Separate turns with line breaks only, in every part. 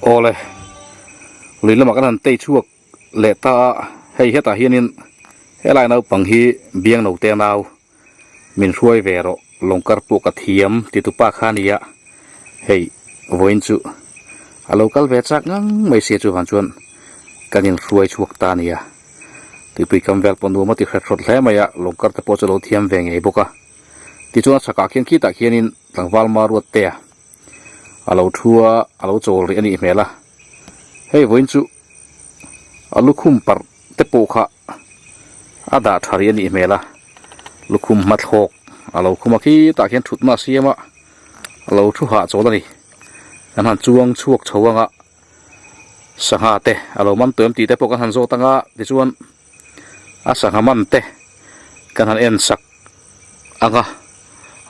Awle lui lamah kan han tei chhuak leh ta a hei hetah hianin helai naupang hi biang note nau min hruai ve rawh lawngkar pawh ka thiam ti tu pa kha a nia hei vawiin chu a lo kal ve chak ngang mai sia chuvang chuan kan inhruai chhuak ta a nia tuipui kam vel pawh nuam a ti hret hrawt hle mai a lawngkar te pawh chu a lo thiam ve ngei bawk a tichuan a chhakah khian khitah khianin tlangval maruat te a. A lo thu a, a lo chawl rih a nih hmel a, hei vawiin chu a lukhum parh te pawh kha a dah tha rih a nih hmel a, lukhum hmathlawk a lo khum a khitah khian thutna a siam a, a lo thu hah chawl a ni, kan han chuang chhuak chho ang a, sangha te a lo man tawh em tih te pawh kan han zawt ang a, tichuan a sangha man te kan han en sak. Ang a,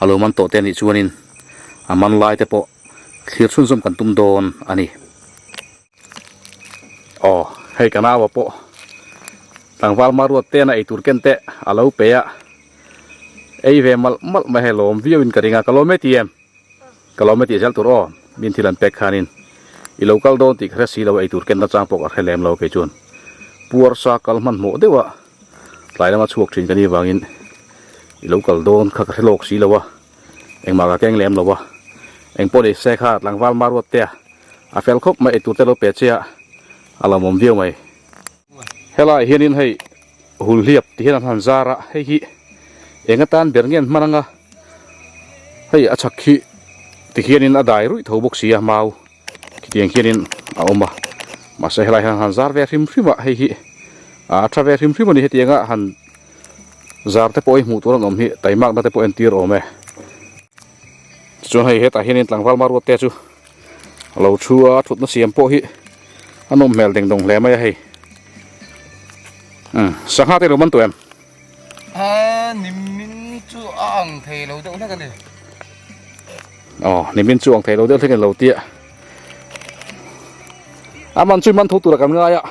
a lo man tawh te anih chuanin a man lai te pawh thlir chhunzawm kan tum dawn a ni. Aw, hei ka naua pawh tlangval maruat tena eitur ken te a lo pe a, ei ve malh malh mai hei lawm viauin ka ring a, ka lawm e ti em? Ka lawm e tih zel tur aw, min thil an pek khanin i lo kal dawn tih ka hre si lo, eitur ken nachang pawh ka hre lem lo kei chuan puarsa kal hmanhmawh deuh a. Tlai lama chhuak thin ka nih vangin i lo kal dawn kha ka hre lawk si lo a, engmah ka keng lem lo a, engpawh ni se kha tlangval maruat te a, a fel khawp mai eitur te lo pe che a, a lawmawm viau mai. Helaiah hianin hei hulhliap ti hian an han zar a, hei hi eng atan ber nge an hman anga, hei a chhak hi ti hianin a dai ruih tho bawk si a mau. Khitiang khianin a awm a, mahse helai hian han zar ve hrim hrim a, hei hi a tha ve hrim hrim a ni hetianga han zar te pawh hi hmuh tur an awm hi taimakna te pawh entir awm e. Tichuan hei hetah hianin tlangval maruat te chu a lo thu a, thutna siam pawh hi a nawm hmel deng dawng hle mai a hei. Umm sangha te lo man tawh em?
A nimin chu a ang thei lo deuh hlek a ni.
Aw nimin chu ang thei lo deuh hlek a ni lo tia. A man chu i man tho tura kan ngai a.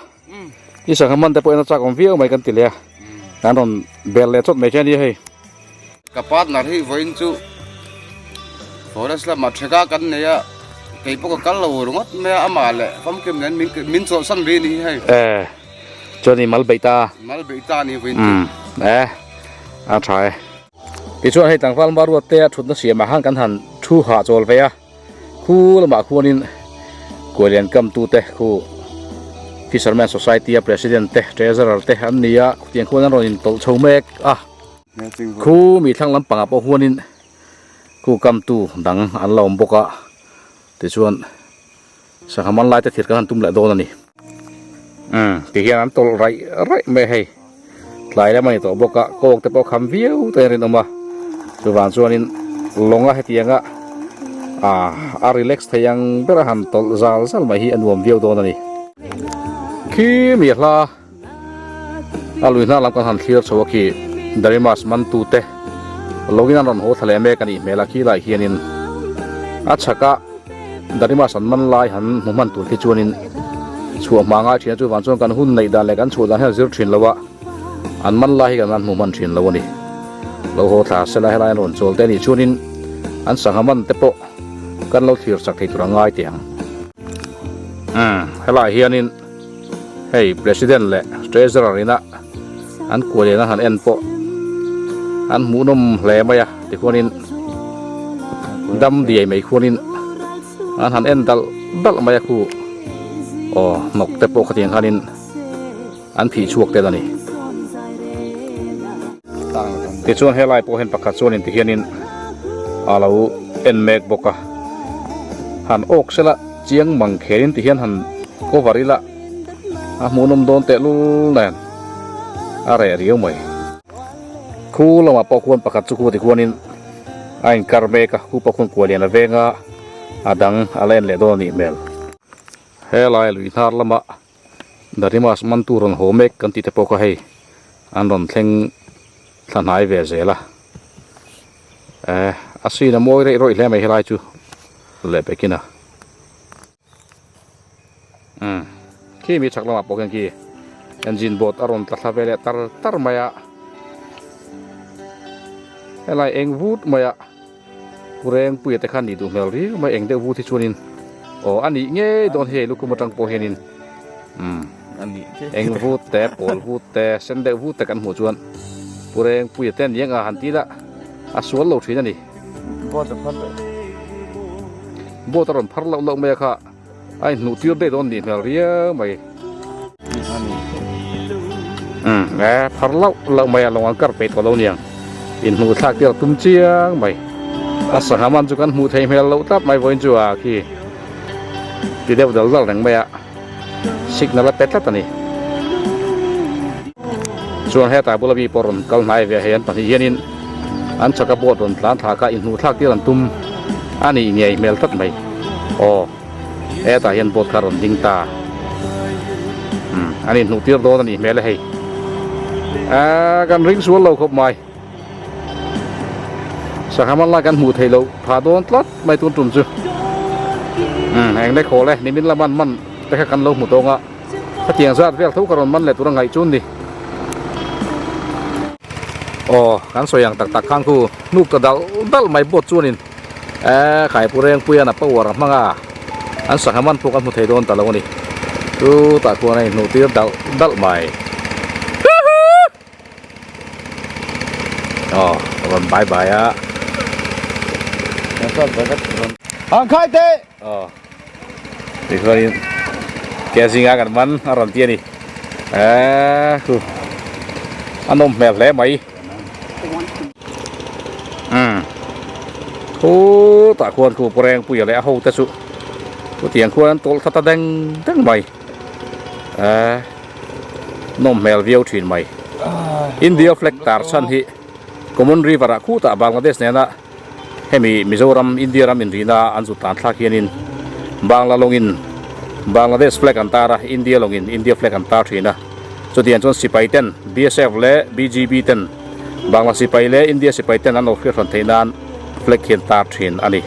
I sangha man te pawh en a chak awm viau mai kan ti leh a. Kan rawn bel leh chawt mai che a nia hei.
Ka partner hi vawiin chu forest lamah theka kan nei a, kei pawh ka kal lo ringawt mai a, amah leh famkim nen min chawlhsan rih a ni hi hei.
Chuan i mal beih ta.
Mal beih ta ni vawiin chu.
Umm eh a tha e. Tichuan hei tlangval Maruat te a thutna siamah khan kan han thu hah chawl ve a, khu lamah khuanin Kuailian kamtute khu Fishermen Society a President te Treasurer te an ni a, khutiang khuan an rawn intawlh chho mek a. Khu mi thlang lampangah pawh huanin khu kamtu dang an la awm bawk a, tichuan. Sangha man lai te thir kan han tum leh dawn a ni. Umm ti hian an tawlh raih raih mai a hei. Tlai lam a ni tawh bawk a, kawk te pawh kham viau te an rinawm a. Chuvang chuanin lawnga hetianga ah a relax thei ang ber a han tawlh zal zal mai hi a nuam viau dawn a ni. Khi mi hla a lui hna lam kan han thlir chho a khi Darimas mantu te lawngin an rawn haw thla leh mek a nih hmel a khi lai hianin a chhak a Darimas an man lai han hmu hman tur khi chuanin chhuah hma ngai thin a chuvang chuan kan hun neih dan leh kan chhuah dan hian a zir thin lo a an man lai hi kan han hmu hman thin lo a ni lo haw thla sela helai an rawn chawl te a nih chuanin an sangha man te pawh kan lo thlir chak thei tur a ngai teh ang umm helai hianin. Hei president leh treasurer ina an kual in a han en pawh an hmuhnawm hle mai a tikhuanin dam diai mai khuanin an han en dalh dalh mai a khu aw hnawk te pawh khatiang khanin an phih chhuak tel a ni. Tichuan helai pawh hian pakhat chuanin tihianin a lo en mek bawk a han awk sela. Chiang mang khelin ti hian han cover ila a hmuhnawm dawn tehlul nen a reh riau mai. Khu lamah pawh khuan pakhat chu khu ti khuanin a inkar mek a, khu pawh khuan kua lian a veng a, a dang a la en leh dawn a nih hmel. Helai lui hnar lamah Darimas mantu rawn haw mek kan tih te pawh kha hei an rawn thleng thla hnai ve zel a. Eh a scene a mawi reih rawih hle mai helai chu leh pekin a. Umm khi mi chhak lamah pawh khian khi engine boat a rawn tla thla ve leh tar tar mai a. Helai eng vut mai a. Pu Rengpuia te khan nih duh hmel riau mai eng deuh vut hi chuanin. Aw a nih ngei dawn hi hei lukhum atang pawh hianin umm eng vut te pawl vut te sen deuh vut te kan hmuh chuan Pu Rengpuia te aniang a han ti la a sual lo thin a ni.
Boat a phar leh.
Boat a rawn phar loh loh mai a kha a inhnuh tir daih dawn nih hmel riau mai. Umm e phar loh loh mai a lawng an kar peih tawh lo niang inhnuh thlak tir a tum chiang mai. A sangha man chu kan hmuh theih hmel loh tlat mai vawiin chu a khi ti deuh dal dal reng mai a signal a pe tlat a ni. Chuan hetah bula mi pawh rawn kal hnai ve hei an pahnih hianin an chaka boat rawn tlan thla kha inhnuh thlak tir an tum a nih ngei hmel tlat mai. Aw hetah hian boat kha a rawn ding ta umm an inhnuh tir dawn a nih hmel e hei aaa kan ring sual lo khawp mai. Sangha man lai kan hmuh theih loh phah dawn tlat mai tun tum chu umm eng le khawl e nimin lama an man te kha kan lo hmu tawng a khatiang zat vel tho ka rawn man leh tur a ngaih chu ni aw kan sawi ang tak tak khan khu hnuk ta dal dal mai boat chuanin eee khaipur rengpuian a power a hmang a an sangha man pawh kan hmu thei dawn ta lo a ni chutah khuan a inhnuh tir dal dal mai. Aw rawn bai bai a.
Ang khai te.
Aw. Tikhuanin ke zinga kan man a rawn ti a ni. Eee khu a nawm hmel hle mai. Umm khutah khuan khu Purengpuia leh a ho te chu chutiang khuan an tawlh thla ta deng deng mai. Eee. Nawm hmel viau thin mai. India flag tar chhan hi Common River ah khutah Bangladesh nena hemi Mizoram India ram inrihna an zut tan thlak hianin Bangla lawngin Bangladesh flag an tar a, India lawngin India flag an tar thin a. Chutiang chuan sipai ten BSF leh BGB ten Bangla sipai leh India sipai ten an lo hriat hran theih nan flag hi an tar thin a ni.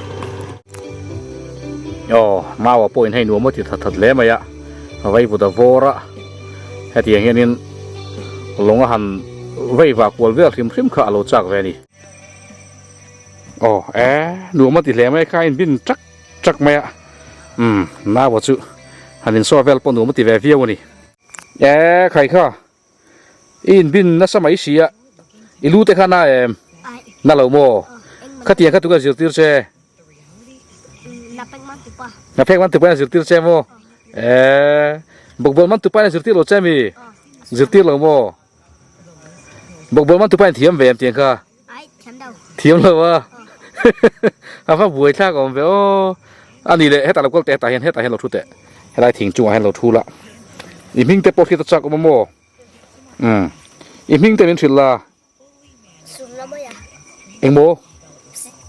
Aw, Maua pawhin hei nuam a ti that that hle mai a. Vaivut a vawr a, hetiang hianin lawng a han veiva kual vel hrim hrim kha a lo chak ve a ni. Aw e, nuam a ti hle mai kha a inbin chak chak mai a, umm naua chu han insaw vel pawh nuam a ti ve viau a ni. E khai kha, i inbin nasa mai si a, i lu te kha na em? Na lo maw? Khatiang kha tuka zirtir che. Na phek man tupa in zirtir che maw? Eee bawkbawn man tupa in zirtir lo che mi? Zirtir lo maw? Bawkbawn man tupa in thiam ve em tiang kha? Thiam lo a. A va buai thlak awm ve aw. A ni leh hetah lo kal teh hetah hian hetah hian lo thu teh. Helai thing chungah hian lo thu la. I hming te pawh hriat a chak awm a maw? Umm i hming te min hrilh la.
Surlamawia.
Engmaw?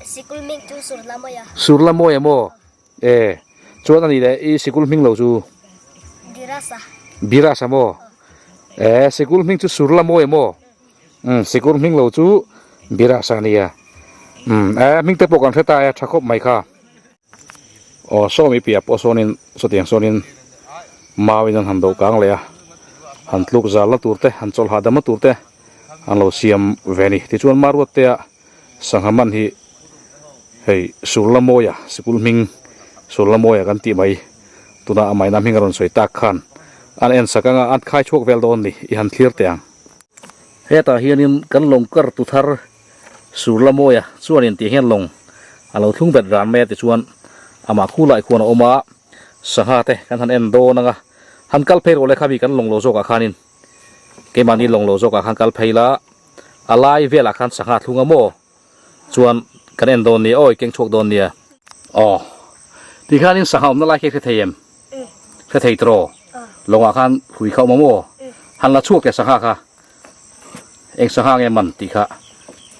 Sikul hming chu Surlamawia.
Surlamawia maw? E, chuan ani leh i sikul hming lo chu?
Birasa.
Birasa maw? E, sikul hming chu Surlamawia maw? Um, sikul hming lo chu Birasa ania. Um, e, hming te pawh kan hre ta e, tha khawp mai kha. Aw saw mi piah pawh sawnin sawtiang sawnin mauin an han do kang leh a han tluk zal na tur te han chawlh hahdam na tur te an lo siam ve a ni tichuan Maruat te ah sangha man hi hei Surlamawia sikul hming Surlamawia kan tih mai tuna a maina hming a rawn sawi tak khan an en sak anga an khai chhuak vel dawn a ni i han thlir teh ang. Hetah hianin kan lawng kar tu thar Surlamawia chuanin tih hian lawng a lo thlung bet ran mai a tichuan amah khu lai khuan a awm a, sangha te kan han en dawn ang a, han kal phei rawh le khami kan lawng lo zawkah khanin keimahni lawng lo zawkah khan kal phei la, a lai velah khan sangha thlung a maw chuan kan en dawn nia awi keng chhuak dawn nia. Aw ti khanin sangha awmna lai khi hre thei em? Hre thei tawh lawngah khan hui kha awm a maw? Han la chhuak teh sangha kha. Eng sangha nge man tih kha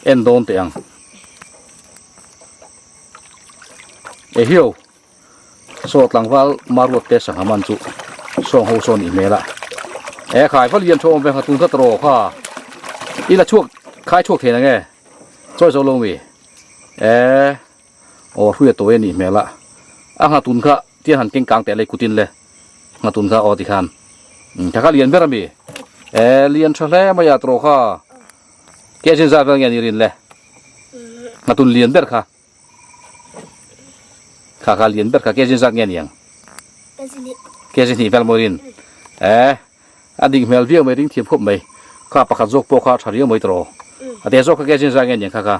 en dawn teh ang. Ehiau saw tlangval Maruat te sangha man chu sawng ho sawn i hmel a. E khai va lian tha awm ve kha tun kha tawh kha i la chhuak khai chhuak thei nange chawi zo lo mi e aw hruia tawi a nih hmel a a nghatun kha tiang han keng kang teh lei kutin le. Nghatun kha aw tikhan tha kha lian ber ami e lian tha hle mai a tawh kha ke chin zat vel nge ni rin le nghatun lian ber kha. Kha kha lian ber kha kg zat nge niang? Kg hnih vel mawi rin. Eh a dik hmel viau mai ring thiam khawp mai. Kha pakhat zawk pawh kha a tha riau mai tawh. A te zawk kha kg zat nge niang kha kha?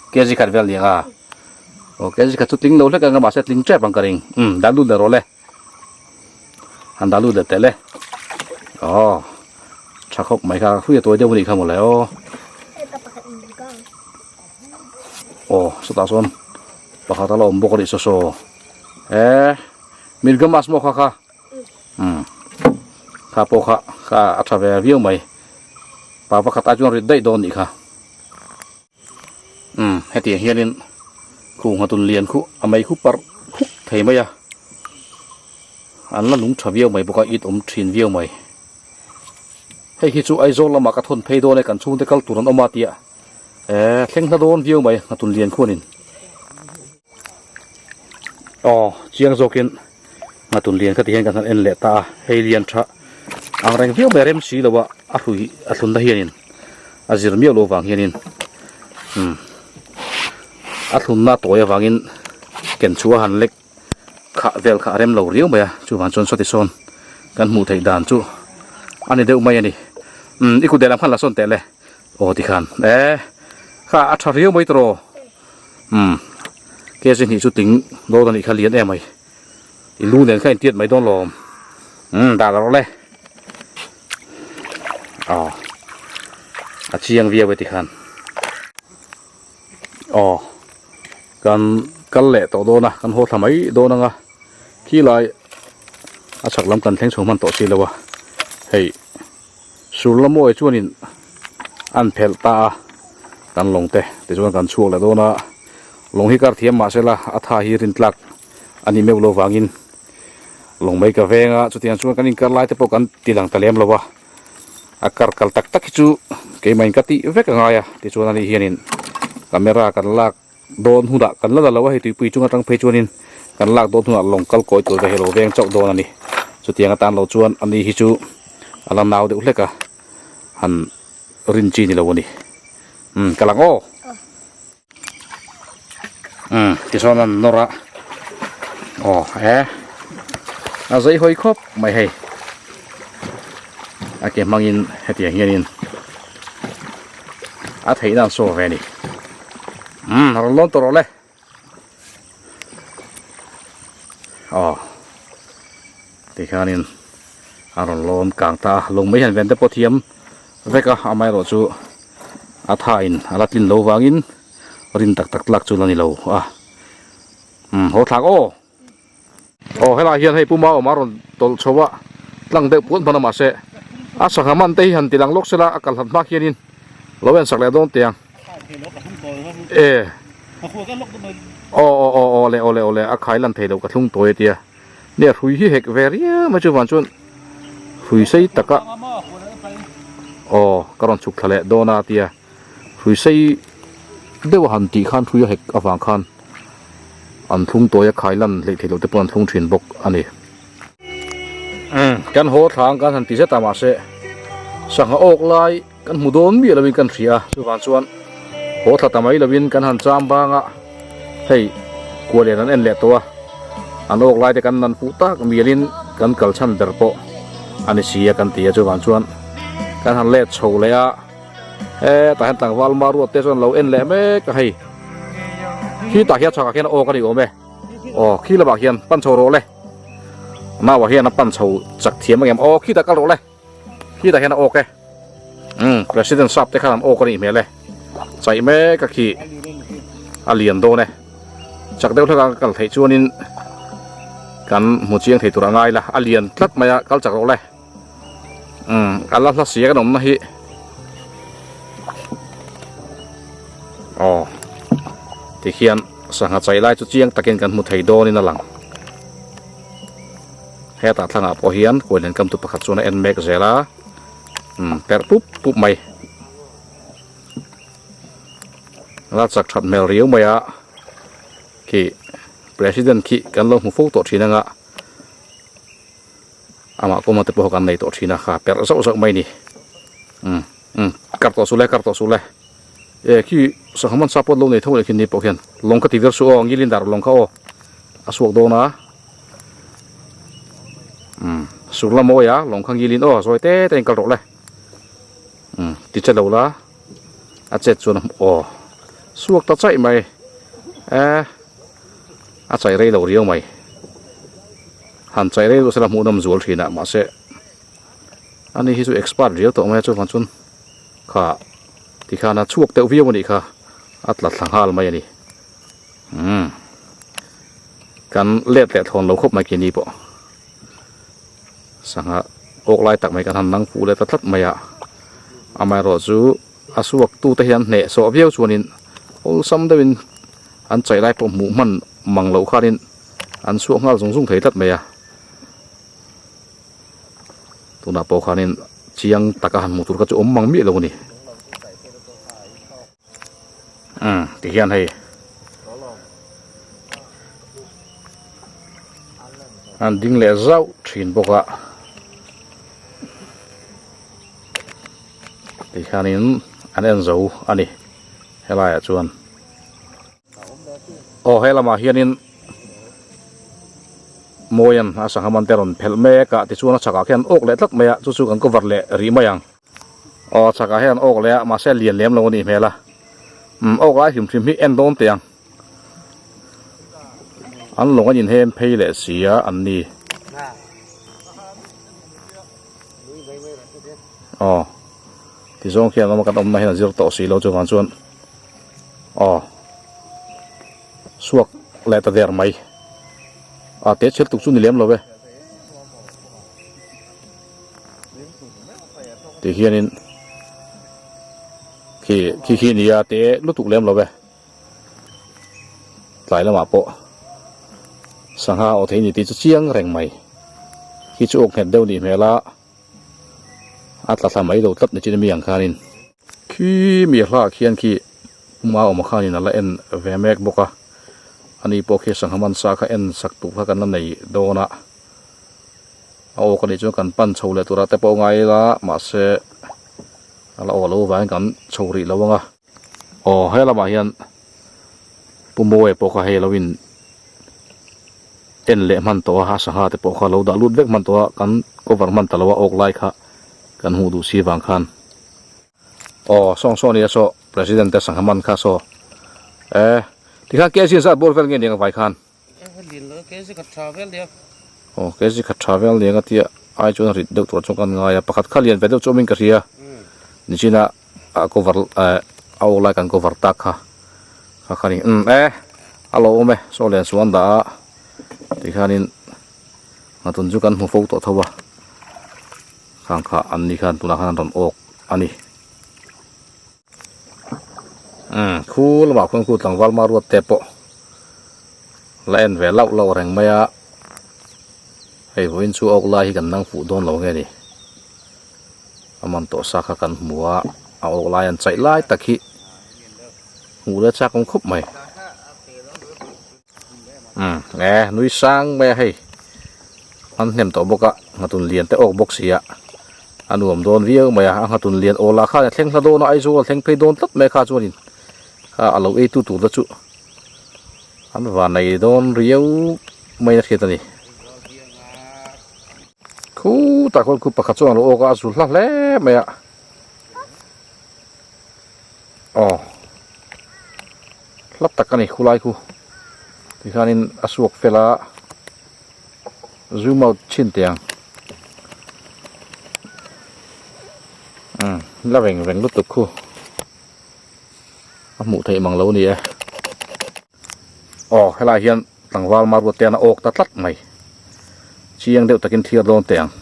Kg khat vel niang a. Aw kg khat chu tling lo hlek ang a mahse tling tep ang ka ring. Umm dah lut leh rawh le. Han dah lut leh teh le. Aw tha khawp mai kha hrui a tawi deuh a nih kha mawle aw. Aw sawtah sawn pakhat a la awm bawk a nih saw saw. Eh Mirga mas maw kha kha. Umm kha pawh kha kha a tha ve viau mai. Pa pakhat ai chuan rit daih dawn nih kha. Umm hetiang hianin khu nghatun lian khu a mei khu parh khuk thei mai a an la nung tha viau mai bawk a it awm thin viau mai hei hi chu Aizawl lamah ka thawn phei dawn e kan chhungte kal tur an awm a tia eh thleng hla dawn viau mai nghatun lian khuanin aw chiang zawkin nghatun lian kha ti hian kan han en leh ta a hei lian tha ang reng viau mai a rem si lo a a hrui a thlun na hianin a zir miau loh vang hianin umm a thlun na tawi avangin ken chu a han lek khah vel kha a rem lo riau mai a chuvang chuan sawti sawn kan hmuh theih dan chu a ni deuh mai a ni umm i kut lehlam khan la sawn teh le aw tikhan eh kha a tha riau mai tawh Umm kg hnih chu tling dawn a nih kha lian em mai i lu nen kha intiat mai dawn lawm umm dah la rawh le aw a chiang viau e tikhan aw kan kal leh tawh dawn a kan haw thla mai dawn ang a khilai a chhak lam kan thleng chho hman tawh si lo a hei. Sur lamawi chuanin an phelh ta a, kan lawng te tichuan kan chhuak leh dawn a, lawng hi kar thiam mah sela a tha hi rin tlak a nih meuh lo vangin lawng mai ka veng a, chutiang chuan kan inkar lai te pawh kan ti lang ta lem lo a, a kar kal tak tak hi chu keimah in ka tih vek a ngai a, tichuan ani hianin camera kan lak dawn hunah kan la la lo a, hei tuipui chung atang phei chuanin kan lak dawn hunah lawng kal kawi tur te hi lo veng chauh dawn a ni. Chutiang atan lo chuan ani hi chu a la nau deuh hlek a, han rin chi ni lo a ni. Umm ka lang aw. Umm tichuan an nawr a, aw e a zei hawi khawp mai hei. A ke hmangin hetiang hianin a theihna an saw ve a ni. Umm rawn lawn tawh rawh le. Aw tikhanin a rawn lawn kang ta a lung mai hian ven te pawh thiam vek a amaherawh chu a thain a la tlin lo vangin rin tak tak tlak chu la ni lo a umm haw thlak aw. Aw helaiah hian hei puma awm a rawn tawlh chho a tlang deuh puan hman a mahse a sangha man te hi han ti lang lawk sela a kal hlat hma khianin lo en sak leh dawn teh ang e aw aw aw aw le aw le aw le a khai lan thei loh ka thlung tawi a tia nia hrui hi hek ve riau mai chuvang chuan hrui sei taka aw ka rawn chhuk thla leh dawn a tia. Hrui sei deuh a han tih khan hrui a hek avang khan an thlung tawi a khai lan hleih theih loh te pawh an thlung thin bawk a ni. Umm kan haw thlang kan han ti zet a mahse sangha awk lai kan hmu dawn miah lovin kan hria a chuvang chuan haw thla ta mai lovin kan han cham bang a hei kua lian an en leh tawh a an awk lai te kan nan fuh tak mialin kan kal chhan ber pawh a ni si a kan ti a chuvang chuan kan han let chho leh a. Hetah hian tlangval Maruat te chuan lo en leh mek a hei. Khitah hian chhakah khian awk a ni awm e. Aw khi lamah khian pan chho rawh le. Nauah hian a pan chho chak thiam ang em. Aw khitah kal rawh le. Khitah hian a awk e. Umm President sap te khan an awk a nih hmel e. Chaih mek a khi a lian dawn e. Chak deuh hlek a kal theih chuanin kan hmu chiang thei tur a ngai la. A lian tlat mai a kal chak rawh le. Umm a la hla sia kan awmna hi aw tikhian sangha chai lai chu chiang takin kan hmu thei dawnin a lang hetah thlangah pawh hian kuai nen kam tu pakhat chuan a en mek zel a umm perh pup pup mai la chak that hmel riau mai a khi president khi kan lo hmu fo tawh thin anga. Amah kawma te pawh kan nei tawh thin a kha perh zauh zauh mai ni. Umm umm kar tawh suh le kar tawh suh le. E khi sangha man sa pawh lo nei tho leh khi ni pawh khian lawng kha ti vel suh aw ngilin dar lawng kha aw a suak dawn a umm sur la mawi a lawng kha ngilin aw zawi te te in kal rawh le umm ti che lo la a chet chuan aw suak ta chaih mai e a chaih rei lo riau mai han chaih rei deuh sela hmuh nawm zual thin a mahse ani hi chu expert riau tawh mai a chuvang chuan. Kha tikhan a chhuak deuh viau anih kha a tla thla nghal mai a ni umm kan let leh thlawn lo khawp mai keini pawh sangha awk lai tak mai kan han nang fuh leh ta tlat mai a amaherawh chu a suak tu te hian hneh sawh viau chuanin awlsam deuhin an chai lai pawh hmuh hman mang loh khanin an chhuak nghal zung zung thei tlat mai a. Tunah pawh khanin chiang taka han hmuh tur kha chu awm mang miah lo a ni. Umm tihian hei an ding leh zauh thin bawk a tikhanin an en zo a ni helaiah chuan. Aw he lamah hianin Mawian a sangha man te rawn phelh mek a tichuan a chhakah khian awk leh tlat mai a chu chu kan cover leh rih mai ang. Aw a chhakah hian awk leh a mahse a lian lem lo a nih hmel a umm awk lai hrim hrim hi en dawn teh ang. An lawng an inhem phei leh si a an ni. Aw tizawng khian awm a kan awmna hian a zir tawh si lo chuvang chuan. Aw suak leh ta der mai a te chhel tuk chu ni lem lo e ti hianin khi khi khi nia te lutuk lem lo e tlai lamah pawh sangha aw thei ni tih chu chiang reng mai khi chu awk nghet deuh nih hmel a. A tla thla mai lo tlat ni chin ami ang khanin. Khi mi hla khian khi puma awm khanin a la en ve mek bawk a. Ani pawh khi sangha man sa kha en sak tur kha kan la nei dawn a. A awk anih chuan kan pan chho leh turah te pawh ngai ila mahse a la aw lo vangin kan chho rih lo ang a. Aw he lamah hian Pu Mawia pawh kha hei lo in en leh hman tawh a, a sangha te pawh kha lo dah lut vek hman tawh a, kan cover hman ta lo a awk lai kha kan hmuh duh si vang khan. Aw sawng saw nia saw president te sangha man kha saw e tikhan kg zat bawr vel nge nia ka vai khan. Aw kg khat tha vel nia ka tia ai chuan rit deuh tur chuan kan ngai a pakhat kha lian ve deuh chu awmin ka hria nichina a cover eh a awk lai kan cover tak kha kha kha ni umm e a lo awm e saw lian suan dah a tikhanin nghatun chu kan hmu fo tawh tho a khang kha an ni khan tunah khan an rawn awk a ni umm khu lamah khuan khu tlangval maruat te pawh la en ve lauh lauh reng mai a hei vawiin chu awk lai hi kan nang fuh dawn lo nge ni. A man tawh sa kha kan hmu a, a awk lai an chaih lai tak hi hmuh leh chak awm khawp mai. Umm e nui sang mai a hei an hnem tawh bawk a nghatun lian te awk bawk si a a nuam dawn viau mai a a nghatun lian aw lah khan a thleng hla dawn a Aizawl a thleng phei dawn tlat mai a kha chuanin kha a lo ei tu tur te chu an van nei dawn riau mai a hriat a ni. Khutah khuan khu pakhat chuan a lo awk a a zu hla hle mai a aw hla tak a ni khulai khu tikhanin a suak fel a zoom out chhin teh ang umm la veng veng lutuk khu a hmuh theih mang lo a ni e aw helaiah hian tlangval maruat te an a awk ta tlat mai chiang deuh takin thlir dawn teh ang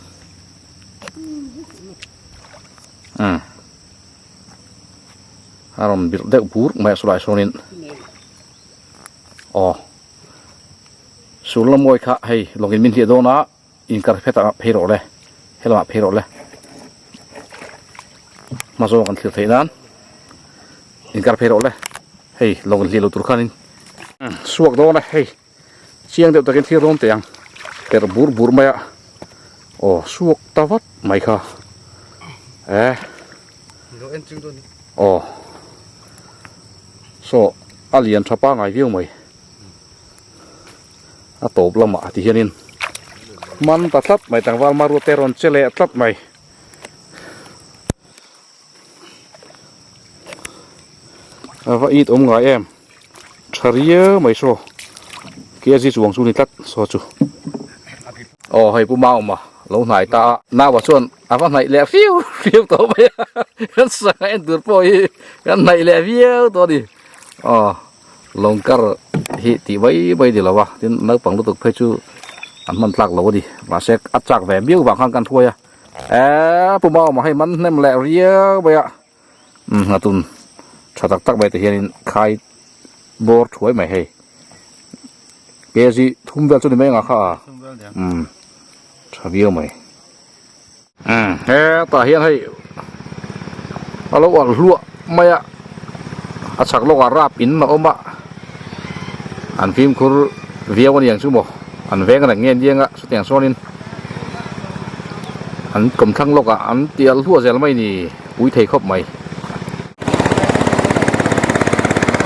umm a rawn birh deuh bur mai a sawlai sawnin aw sur lamawi kha hei lawngin min hliah dawn a inkar phetah phei rawh le helamah phei rawh le hma zawng kan thlir theih nan inkar phei rawh le hei lawng hliah lo tur khanin suak dawn a hei chiang deuh takin thlir dawn teh ang per bur bur mai a aw suak ta vat mai kha e aw. Saw a lian tha pangai viau mai. A tawp lamah ti hianin man ta tlat mai tlangval Maruate rawn che leh tlat mai. A va it awm ngai em tha riau mai saw kg chuang chu ni tlat saw chu. Aw hei Pu Mauma lo hnai ta a naua chuan a va hnaih leh viau viau tawh mai a kan sangha en tur pawh hi kan hnaih leh viau tawh a ni aw lawng kar hi tih mai mai ni lo a tin naupang lutuk phei chu an hman tlak lo a ni mahse a chak ve viau vang khan kan hruai a eee Pu Mauma hei man hnem leh riau mai a umm nghatun tha tak tak mai te hianin khai bawr thuai mai hei kg thum vel chu ni mai ang a kha a umm tha viau mai umm hetah hian hei a lo alh hluah mai a a chhak lawkah rap in a awm a an fimkhur viau a ni ang chu maw an veng reng nge nia anga chutiang chuanin an kawmthlang lawkah an ti alh hluah zel mai ni. Pui thei khawp mai.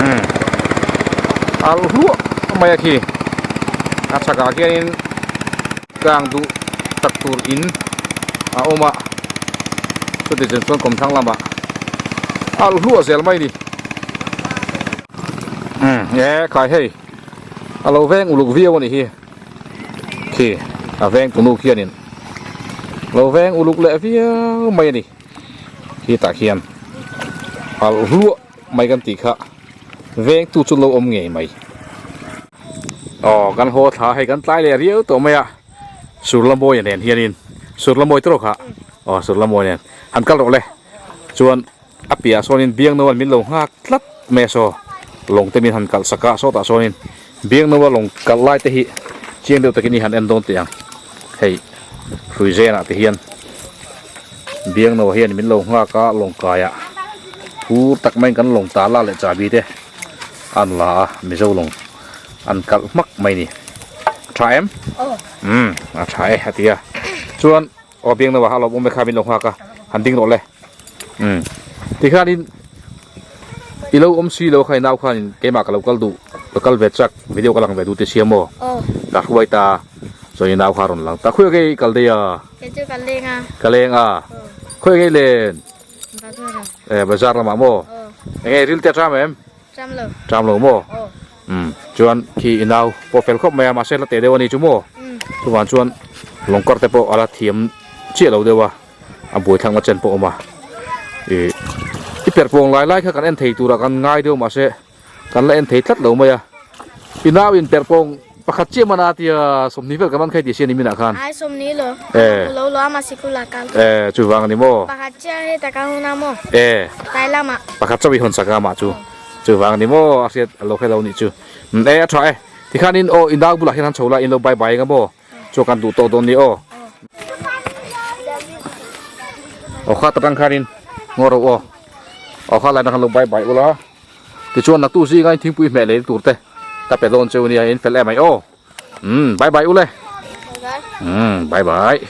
Umm alh hluah mai a khi a chhakah khianin tlang duh tak tur in a awm a chuti chung chuan kawmthlang lamah alh hluah zel mai a ni. Umm e khai hei a lo veng uluk viau a nih hi khi a veng tunu khianin lo veng uluk leh viau mai a ni. Hetah hian alh hluah mai kan tih kha vengtu chu lo awm ngei mai. Aw kan haw thla hei kan tlai leh riau tawh mai a Surlamawia nen hianin Surlamawi te rawh kha aw Surlamawi nen han kal rawh le chuan a piahah sawnin Biangnoa min lo nghak tlat mai a saw lawng te min han kalh sak a sawtah sawnin Biangnoa lawng kalh lai te hi chiang deuh takin i han en dawn teh ang hei Hruizenah te hian. Biangno hian min lo nghak a lawng kaiah phur tak maiin kan lawng tala leh chahbi te an la a mizo lawng an kalh hmak mai a ni tha em umm a tha e a ti a chuan aw biangno ah a lawm awm e kha min lo nghak a han ding rawh le umm tikhanin i lo awm si lo kha i nau khanin keimah ka lo kal duh ka kal ve chak video ka lang ve duh te sia maw ka hruai ta chuan i nau kha a rawn lang ta khawi kei kal daih a.
Kei chu ka leng a.
Ka leng a. Khawi ngei len?
Bazar ah.
Eh bazar lamah maw? Enge ril te a tram em?
Tram lo.
Tram lo maw? Umm chuan khi i nau pawh fel khawp mai a mahse la teh deuh a ni chu maw? Chuvang chuan lawngkar te pawh a la thiam chiah lo deuh a a buaithlak na chen pawh a awm a. Ih i perhpawng lai lai kha kan en thei turah kan ngai deuh mahse Kan la en thei tlat lo mai a. I nau in perh pawng pakhat chiah man a tia 20 vel ka man khai tih sia ni minah khan.
Ai 20 lo.
Eh.
Ku lo lo ama sikul ah kal.
Eh chuvang a ni maw.
Pakhat chiah he taka hun a maw.
Eh.
Tai lamah.
Pakhat chauh i hawn sak a mah chu. Chuvang a ni maw a hriat a lo hre lo nih chu. Eh a tha e. Tikhanin aw i nau bulah hian han chho la in lo bye bye anga maw. Chu kan duh tawh dawn ni aw. Aw kha ta tang khanin ngaw ro aw. Aw kha lai na khan lo bye bye ula. Tichuan naktu zinga in thingpui hmeh leh tur te ka pe dawn cheu nia in fel em ai aw. Umm bye bye ule. Umm bye bye.